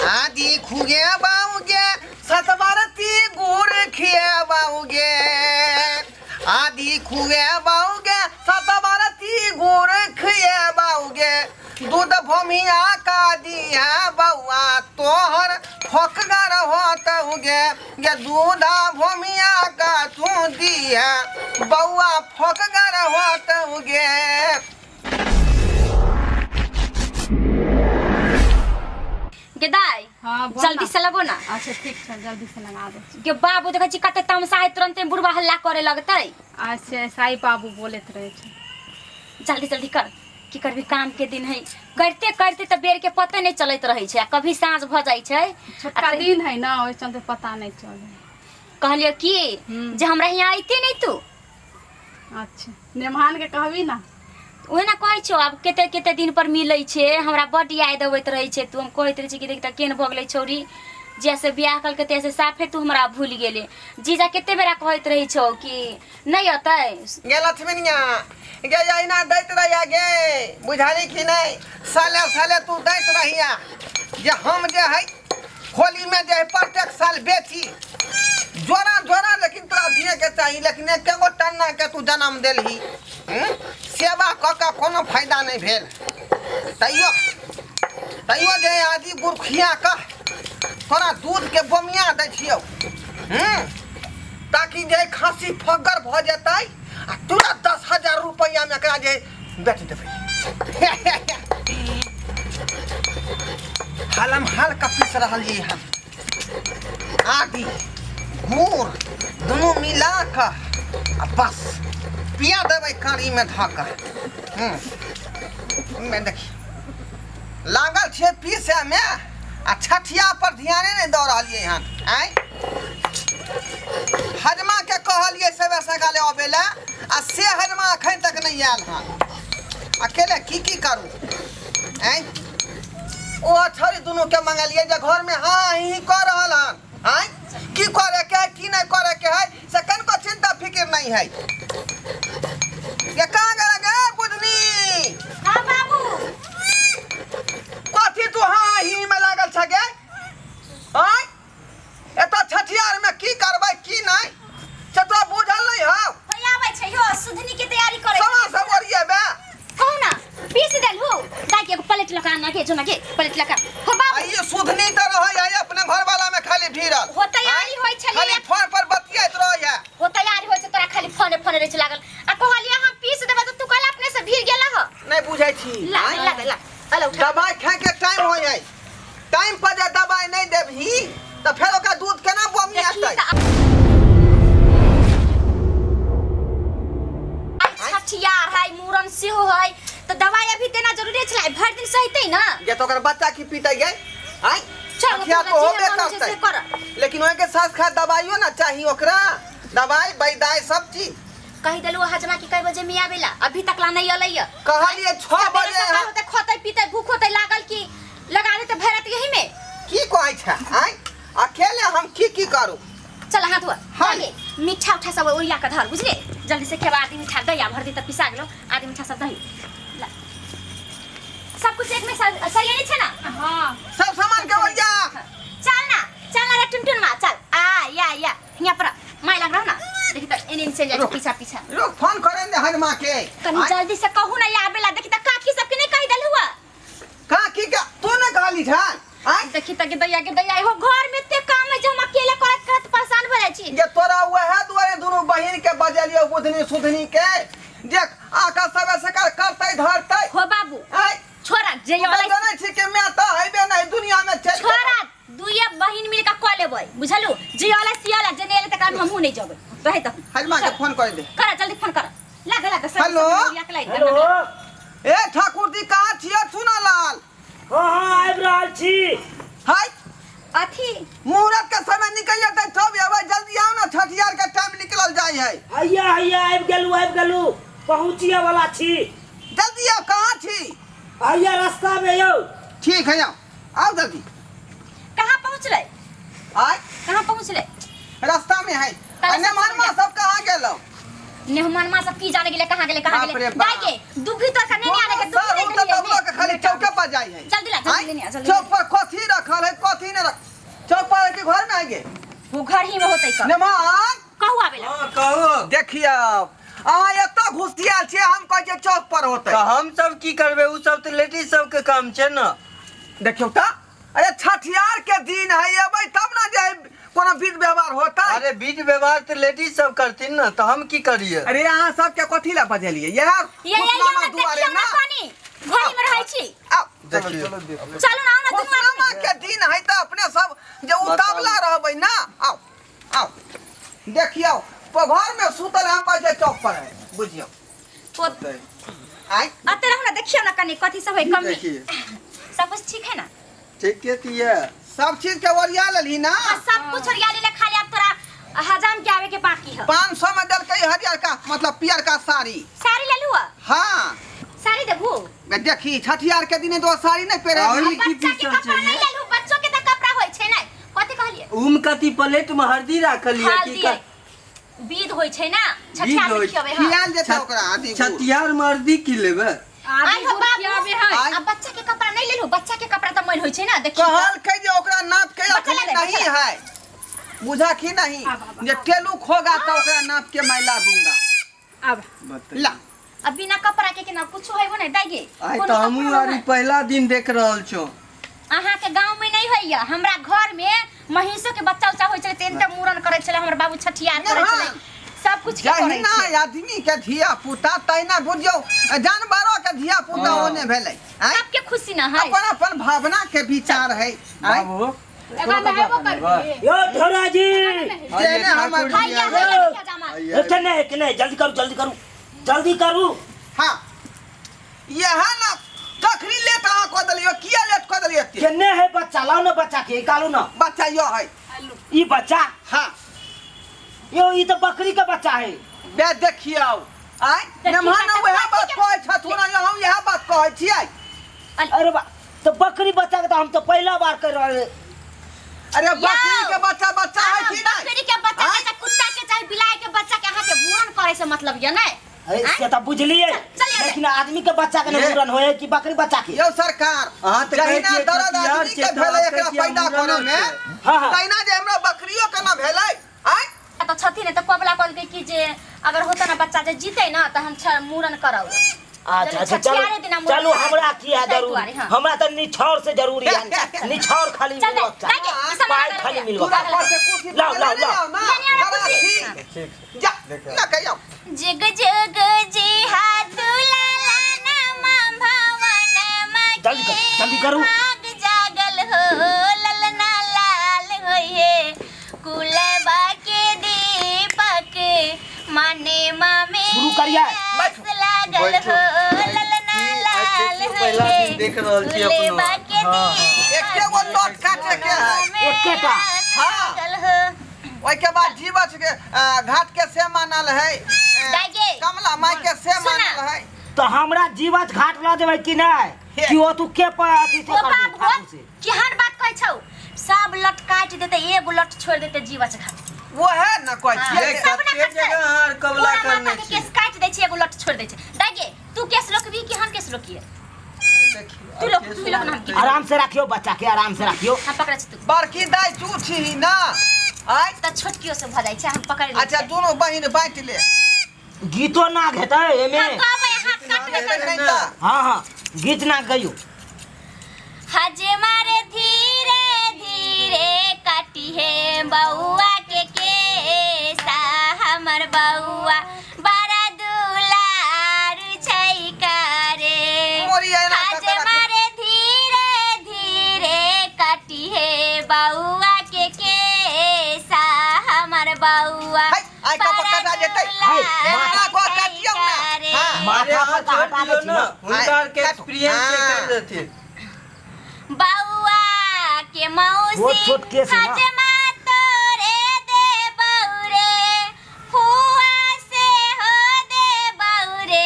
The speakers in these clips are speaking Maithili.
आदि खुगे बाऊगे सतबरती गुड़ खियाबाऊगे आदि खुगे बाऊगे सतबरती गुड़ खियाबाऊगे दूध भूमिया का दिया बउआ तोहर फोकगर होतौगे गे दूध भूमिया का तू दिया बउआ फोकगर होतौगे। गे दाई। हाँ, बोल जल्दी ना। से लगो ना। अच्छा ठीक छै, जल्दी से लगा दे छी। गे बाबू देखै छी कते तमसा है, तुरंते बुढ़वा हल्ला करे लगतै। अच्छा साई बाबू बोलैत रहै छै। जल्दी जल्दी कर, की करबी, काम के दिन है, करते करते तऽ बेर के पते नहीं चलैत रहै छै आ कभी साँझ भऽ जाइ छै। छोटका दिन है ना, ओहि चलते पता नहीं चले। कहलियो की जे हमरा यहाँ अइते नहीं तू। अच्छा नेमहान के कहबी ना। ओहे ना कहै छौ, आब कते कते दिन पर मिलै छै, हमरा बड्ड याद अबैत रहै छै तू। हम कहैत रहै छी कि देख तऽ केहन भऽ गेलै छौरी, जैसे बियाह कलकै तैसे साफे तू हमरा भूलि गेली। जीजा कते बेरा कहैत रहै छौ कि नहि अतै। गे लक्ष्मीनिया गे, अहिना दैत रहिया गे, बुझाली कि नहि? साले साले तू दैत रहिया जे हम जे है होलीमे जे है प्रत्येक साल बेची जोरा जोरा, लेकिन तोरा दिए के चाही, लेकिन एके गो टन्ना के तू जन्म देलही। हम्म? सेवा कऽ कऽ कोनो फायदा नहि भेल, तैयो तैयो जे आदि गुरखिया कऽ तोरा दूध के बोमिया दै छियौ, ताकि जे खाँसी फग्गर भऽ जेतै आ तुरंत 10,000 रुपैआमे एकरा जे बेच देबै। हालम हाल का पीस रहल ये हम आदि गुड़ दुनू मिला कऽ आ बस पिया देबै कारीमे धऽ कऽ। हम्म देखी लागल छियै पीसैमे आ छठिया पर ध्याने नहि दऽ रहलियै हन। आँय, हजमा के कहलियै सबेर सकाले अबै लए आ से हजमा एखन तक नहि आयल हन। अकेले की की करू? आँय, ओ छौड़ी दुनू के मंगलियै जे घरमे हाँ ही कऽ रहल हन। आँय, की करे के है की नहीं करे के है से कनको चिंता फिक्र नहीं है। ये कहाँ गेल गे बुधनी? हाँ बाबू। कथी तू हाँ ही में लागल छ गे? आँय, एतऽ छठियार में की करबै की नहीं से तोरा बुझल नहीं हौ? होय आबै छै यो, सुधनी के तैयारी करै समा सब ओरिएबे। कहू ना, पीस देलहु दाइ के एगो प्लेट लगा ना के जो ना के प्लेट लगा हो बाबू। आ ई सुधनी तऽ रहै है अपने घर वाला में खाली भीड़ल। हो तैयारी होइ छलै। खाली फोन पर बतियाइत रहै है। हो तैयारी होइ छै, तोरा खाली फोने फोने रहै छै लागल। आ कहलियै हम पीस देबै तऽ तू कहला अपने से भीड़ गेला ह। नहीं बुझै छी। ला आँय? ला ला अला उठा। दवाई खाए के टाइम हो जाए, टाइम पर जे दवाई नहीं देबही तऽ फेर ओकरा दूध केना बोमी देखी आतै? तऽ आइ छठियार है, मूड़न सेहो है, तऽ दवाई अभी देना जरूरी छलै, भरि दिन सहितै ना। जे तो ओकर बच्चा की पीतै गे? आँय, चल, छठियार तोरा तो जे होबे मन होइ छै करतै से कर। लेकिन ओहिके साथ साथ दवाइयो ना चाही ओकरा, दवाई बैदाई सब चीज। कहि देलु हजमा कि कई बजे में आवेला, अभी तक ला नहीं अलैया। कहलिए 6 सबेरे बजे। सकाल होते खोते पीते भूख होते लागल कि लगा देते भरत यही में। की कहै छै? आँय, अकेले हम की की करू? चल हाथ हुआ। हाँ। आगे मीठा उठा सब ओरिया के धर, बुझले? जल्दी से खेबा। आदि मीठा दही भर दी त पिसा गेलो। आदि मीठा सब दही ला। सब कुछ एक में सही नहीं छे ना? हाँ। सब सामान के ओरिया। चल ना, चल ना रे टुनटुन मा, चल आ या या हियां पर माय लग रहो ना, देखी त एने एने चल जाइ छै पीछा पीछा। रुक, फोन करे ने हजमा के। कनी आँय, जल्दी से कहू ना आबेला। देखी त काकी सबके नहीं कहि देलहुआ। काकी के तू ने कहली छा? आँय, देखी त के दैया के दैया हो, घर में एते काम है जे हम अकेले करत करत परेशान भ जाइ छी। जे तोरा वएह दुआरे दुनू बहिन के बजेलियो, बुधनी सुधनी के, देख आका सबे सकार करतै धरतै। हो बाबू। आँय, छोड़ा जे तू तऽ अलै। जनै छी कि मैं तऽ हेबे नहि दुनिया में चलि गेलौ। छोड़ा, दुइये बहिन मिल के कऽ लेबै, बुझलु? जे अलै से अलै, जे नहि अलै तकरा हमहूँ नहि जेबै रहै तऽ। हजमा के फोन कर दे। कर, जल्दी फोन कर। लाग लाग सब। हेलो? सब ओरिया के लाई। हेलो। ए ठाकुर जी, कहाँ छियै सुना लाल? हाँ हाँ, आबि रहल छी। हाय। अथी मुहूर्त के समय निकल जेतै तब एबै, जल्दी आओ ना, छठियार के टाइम निकलल जाइ है। हैया हैया, आबि गेलू आबि गेलू, पहुँचिए वाला छी। जल्दी आओ, कहाँ छी? हैया रास्ता में यौ। ठीक है, आओ आओ जल्दी। कहाँ पहुँचलै? आय, कहाँ पहुँचलै? रास्ता में है। ताला आ नेमानमा सब कहाँ गेलो? नेहमनमा सब की जाने गेलै कहाँ गेलै कहाँ बाप गेलै। रे बाप। दाइ के दुभी तोड़ के नहीं आने के सर दुभी उ नहीं तऽ देलियै दबलो के खाली चौके पर जाइ है। जल्दी ला, जल्दी आँय? लेने आ, जल्दी चौक लेने। पर कथी रखल है कथी घर में आएंगे वो घर ही में होतै कब नमन कहू आबेला हाँ कहू देखियौ अहाँ एतऽ घुसियाल छियै हम कहै छियै चौक पर होतै तऽ हम सब की करबै ओ सब तऽ लेडीज सबके काम छै ने देखियौ तऽ अरे छठियार के दिन है एबै तब ने जे कोनो विध व्यवहार होतै अरे विध व्यवहार तऽ लेडीज सब करथिन ने तऽ हम की करियै अरे अहाँ सबके कथी लए बजेलियै इएह ये ये खुशनामा ये दुआरे देखियौ ना ना कनी घर में रहै छी आउ, देखियौ चलू ना आउ ना दुनू खुशनामा आदमी के दिन है तऽ अपने सब जे उतावला रहबै ना आउ आउ देखियौ घर में सुतल हम कहै छियै चौक पर है बुझियौ आइ अते रहू ना देखियौ ना कनी कथी सब है कमी देखिए सब कुछ ठीक है ना ठीक है तिया सब चीज के ओरिया लेलही ना हाँ, सब कुछ ओरिया लेले खाली अब तोरा हजाम के आवे के बाकी है 500 में देलकै हरियर का मतलब पियर का साड़ी साड़ी ले लुआ हाँ साड़ी देबू देखी छठियार के दिन तो साड़ी नहीं पहिरे और बच्चा की के पीसल कपड़ा चाहिए? नहीं लेलू बच्चों के तो कपड़ा होय छै ने कथी कहलिए उम कथी प्लेट में हल्दी राखल ये की हल्दी विध होय छै ना छठियार में होय खियाबै हाँ खियाल जेतै ओकरा आदि गुड़। छठियार में हल्दी की लेबै आदि आइ हो गुड़ बाबू खियाबे है आइ आ बच्चा के कपड़ा नहीं लेलू बच्चा के कपड़ा तो मैल होय छै ना देखी कहलकै जे ओकरा नाप के बच्चा अखनी ला दे, नहीं बच्चा है बुझा की नहीं आब, आब, जे टेलू खोगा तो ओकरा नाप के मैं ला दूंगा अब ला अब बिना कपड़ा के केना कुछ होइबो नहीं दाइगे आइ कोनो तऽ हमहूँ कपड़ा आर ई नहि। पहिला दिन देख रहल छौ अहाँ के गांव में नहीं होइया हमरा घर में महींसो के बच्चा उच्चा होइ छलै तेनते मूड़न करै छलै हमर बाबू छठियार करै छलै सब कुछ के करै जहिना छलै आदमी के धिया पुता तहिना बुझियौ जानवरो के धिया पुता हाँ। ओने भेलै आँय? सबके खुशी न है अपन अपन भावना के विचार है आँय? बाबू एगो नहेबो करबी यो ढोरा जी जेने हमर हैया हैया देखिया जामा केने केने जल्दी करू जल्दी करू जल्दी करू हाँ यह ना तखनी लेट अहाँ कऽ देलियै किया लेट कऽ देलियै एते केने है बच्चा लाओ ना बच्चा के निकालू ना बच्चा यो है ई बच्चा हाँ यो ई तो बकरी के बच्चा है बे देखियौ आय नमहन वएह बात कहै छथुन आ हम इएह बात कहै छियै अरे बा तो बकरी बच्चा के तो हम तो पहला बार कर रहे अरे बकरी के बच्चा बच्चा है कि नहीं बकरी के बच्चा के चाहे कुत्ता के चाहे बिलाई के बच्चा के अहाँ के मूड़न करे से मतलब ये नहीं अरे से तो बुझलिए चल यार। लेकिन आदमी के बच्चा के ये। मूड़न होए कि बकरी बच्चा के यौ सरकार अहाँ तऽ कहै जहिना छियै दर्द छठियार आदमी के छै तऽ भेलै अहाँ एकरा कहै छियै पैदा मूड़नो करऽ मे छै। हाँ, हाँ। तहिना जे हमरा बकरियो के ना भेलै आय तऽ छथिन तऽ कबला कहलकै कि जे अगर होतै ना बच्चा जे जीतै ना तऽ हम मूड़न करब अच्छा अच्छा चलो छठियारे दिना मूड़न चलो करब। हमरा की है ताहि जरूरी दुआरे, हाँ। हमरा तो निछौर से जरूरी है निछौर खाली चल मिलबक दाइ, चाही दाइ, ई सामान पाइ लगा खाली लिअ। मिलबक पूरा पर से कुर्सी लाओ, लाओ, लेने लाओ। आउ ना लेने आउ ना बड़ा कुर्सी। ठीक जा ना कहियो जुग जुग जी हाथ लाला नमा भवन जल्दी करू, जल्दी करू। भाग जागल हो ललना लाल होइए कुलबा के दीपक माने मामे शुरू करियै। बैठू। लागल बैठू। हो ललना ई लाल आइ देखियौ पहिला होइए दिन देख रहल छी अपनो। कुलबा के दीपक एके गो नोट काटे के है एकेटा। हाँ। लागल हो ओहिके बाद जीवछ के घाट के से मानल है दाइ गे। कमला माई के से सुना। मानल है तो हमरा जीवत घाट लऽ जेबै कि नहि हे। कि ओ तू के पर अथी से ओ करबी, बाबू ठाकुर से केहन बात कहै छौ सब लट काटि देतै एगो लट छोड़ि देतै जीवछ घाट वो है ना कहै हाँ। छियै ये सब ना कते कटतै। जगह अहाँ आर कबला पूरा करने माथा के छी केस काटि दै छै एगो लट छोड़ि दै छै दाइ गे तू केस रोकबी कि हम केस रोकिए तू लोग तू लोग नाम की आराम से राखियो बच्चा के आराम से राखियो हम पकड़ै छी तू बड़की दाइ तू छी ना आय तऽ छोटकियो से भऽ जाइ छै हम पकड़ि लै अच्छा छियै। दुनू बहिन बाँटि ले गीतो ना हेतै एमे हम कहबै हाथ काटबै हेतै तऽ नहि तऽ हाँ हाँ गीत ना गइयो हजे मारे धीरे धीरे काटी है बउआ के केसा हमर बउआ बड़ा दुलार छै करे मोरी एना हजे कऽ कऽ राखू। मारे धीरे धीरे काटी है बउआ के केसा हमर बउआ है, आइ कप बड़ा कटा जेतै। है, दुलार माथा को छै काटियौ ना। करे। हाँ। माथा पर का छोड़ हटा दै दियौ छी ना ना हुनका आर के काटू। एक्सपीरियंस से हाँ। कर देथिन बउआ के मौसी छोट छोट केस है ना। हजमा तोरे दे बउरे फुआ से हो दे बउरे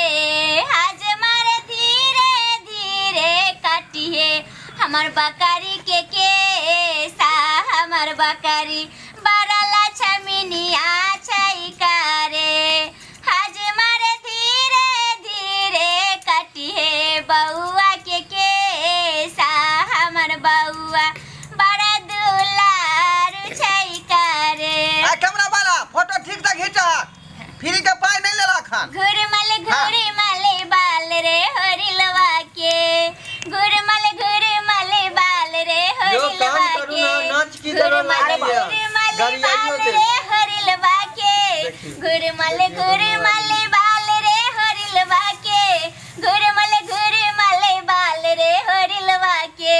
हजमा रे धीरे धीरे काटिए हमर बकरी के केसा हमर बकरी बड़ा लक्ष्मीनिया छै करे हजमा रे धीरे धीरे कटिहे बउआ के केसा हमर बउआ बड़ा दुलार की डर घुरमल लागैया घुरमल गरियाइयो बाल दे रे हरिलवा के देखी। घुरमल घुरमल बाल रे हरिलवा के घुरमल घुरमल बाल रे हरिलवा के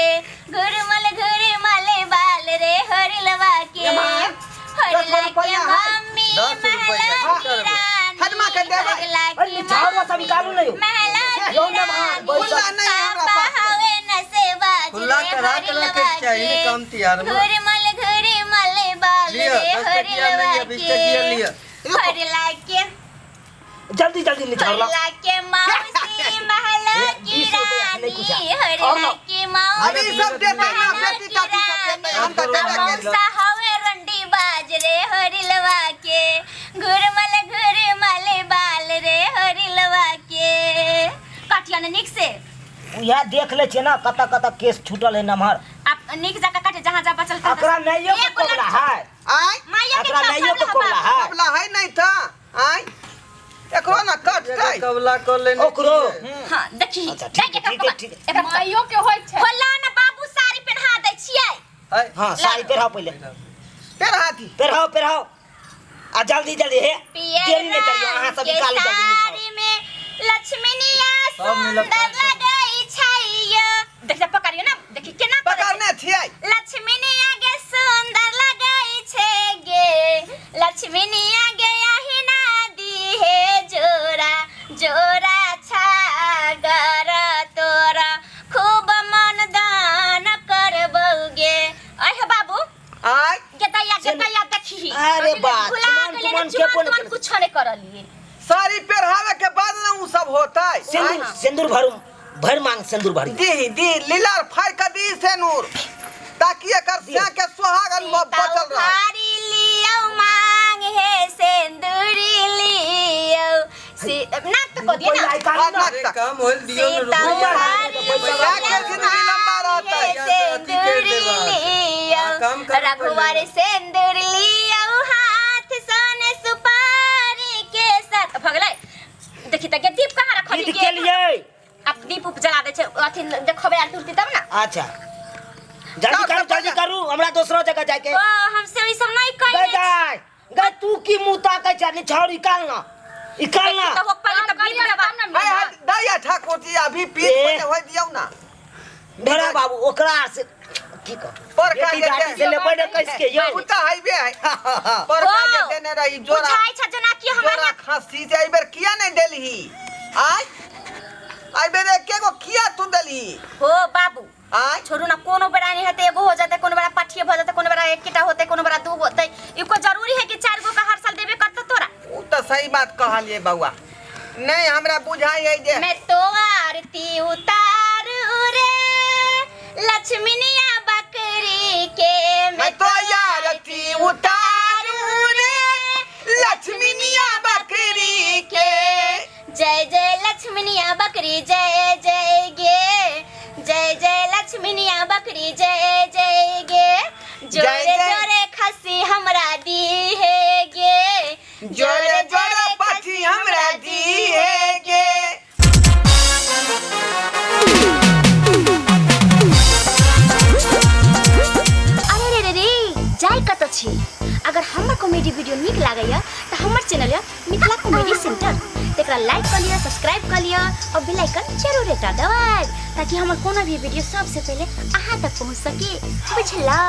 घुरमल घुरमल बाल रे हरिलवा के एम्हर, हरिला 10 के रुपैया है। मम्मी 10 रुपैया, महला की की करबै? रानी हजमा के देबै। हरला अरे की निछावर सब निकालू नहीं हो। महला की यौ ना भाई, रानी खुला नहीं हमरा पापा पास। हवे नसेबाज खुला रे करा के रखे के चाही हरिलवा कम तिहार में घुरमल घुरमल बाल लिअ रे 10 टकिया हरिलवा लिअ 20 टकिया के लिअ हरला के जल्दी जल्दी निछावर ला। हरला के मौसी महला की 20 रुपया रानी नहीं कुछ है। हरला के मौसी अभी सब देते ना महला बेटी की ताती सब देते हम तो रानी देबे के मौसा हवे रंडी बाज रे हरिलवा के घुरमल घुरमल बाल रे हरिलवा के काटिया ने निक से उएह देख लै छियै ने कतऽ कतऽ केस छूटल है नमहर। आप निक जाके काटे जहाँ जहाँ बचल तहाँ- एकरा नैयो के एगो कोबला लड़की- है। आय माइया के एकरा नैयो के कपड़ा कोबला है। कबला है नहीं था आय एकरो ना कटतै कबला कर लेने ओकरो। छियै। हाँ देखी अच्छा, ठीक है, ठीक है, ठीक है। माइयो के होइ छै। होला ना बाबू साड़ी पहना दै छियै। है। हाँ साड़ी पहिराउ पहिले। पेड़ हाथी पहिराउ पहिराउ आ जल्दी जल्दी हे पियर देरी नहि करियौ अहाँ रंग सब के निकालू जल्दी निकालू। साड़ी में लक्ष्मीनिया सब मिलत सुंदर लगै छै यो। देख जा पकड़ियो ना देखी केना करै छै। पकड़ने छियै। लक्ष्मीनिया गे सुंदर लगै छै गे लक्ष्मीनिया गे अहिना दी हे जोरा जोरा छागर तोरा खूब मन दान करबौ गे। अहे बाबू आय गेदैया गेदैया देखी। अरे बा भुला चुमान गेलै तुमान ने के चुमान कोन तुमान कुछो नहि करलियै। साड़ी पेरहावे के बाद ना उ सब होतै। सिंदूर सिंदूर भरू भर मांग सिंदूर भरी दी दी लीला फाड़ के दी सेनूर ताकि एकर से के सुहागन सीता बचल रहे। उखाड़ी लियौ मांग हे सिंदूरी लियौ नाक तऽ कऽ दिअ ना। पहिले निकालू ना। अरे काम होल दियो ने सीता रुपैया। उखाड़ी पैसा के जिंदगी लंबा रहतै। हे सिंदूरी लियौ हाँ, काम करू रघुवर पहिले। सिंदूर लियौ हाथ सोने सुपारी के साथ भऽ गेलै। देखी तऽ गे दीप कहाँ रखली गीत गे? के लिए आब दीप उप जला दै छै अथी देखबै आर तुरती तब ना। अच्छा जल्दी करू जल्दी करू हमरा दोसरो जगह जाके। ओ हमसे ई सब नहीं गए कइले छी। जाय गए तू की मुंह ताकै छै निछावर निकाल ना निकाल ना। तऽ पहिले तऽ करियौ बीत तब देबा। ने है मिलत। है दैया ठाकुर जी अभी पीठ ए। पहिले होय दियौ ना। ढेरा बाबू ओकरा से की कहू पर का बेटी जे दादी से लेबै ने कसके यौ। उ तऽ हैबे है। पर का जे ओ, देने रही जोरा बुझाइ छ जेना कि हमरा जोरा खांसी से एहि बेर किया नहीं देलही? आय एहि बेर एके गो किया तू देलही? हो बाबू आय छोड़ू ना कोनो बेरा नहीं हेतै एगो हो जेतै कोनो बेरा पाठिए भऽ जेतै कोनो बेरा एकेटा होतै कोनो बेरा दू होतै। ई कोइ जरूरी है कि चारि गो का हर साल देबे करतै तोरा? उ तऽ सही बात कहलियै बौआ। नहीं हमरा बुझाइ है जे मैं तो आरती उतारू रे लक्ष्मीनिया बकरी के मैं तो आरती उतारू रे लक्ष्मीनिया बकरी के। जय जय लक्ष्मीनिया बकरी जय जय गे जय जय लक्ष्मीनिया बकरी जय जय गे जय जोरे जय। जोरे खसी हमरा दी हे गे जोरे जोरे पठी हमरा दी हे गे। अरे रे रे रे जाय कतऽ छी? अगर हमर कॉमेडी वीडियो नीक लागैया तऽ हमर चैनल यऽ मिथिला कॉमेडी सेंटर तकरा लाइक कऽ लिअ सब्सक्राइब कऽ लिअ और बेल आइकन जरूर दबाएब ताकि हमर कोनो भी वीडियो सबसे पहिले अहाँ तक पहुँच सके। बुझलौ?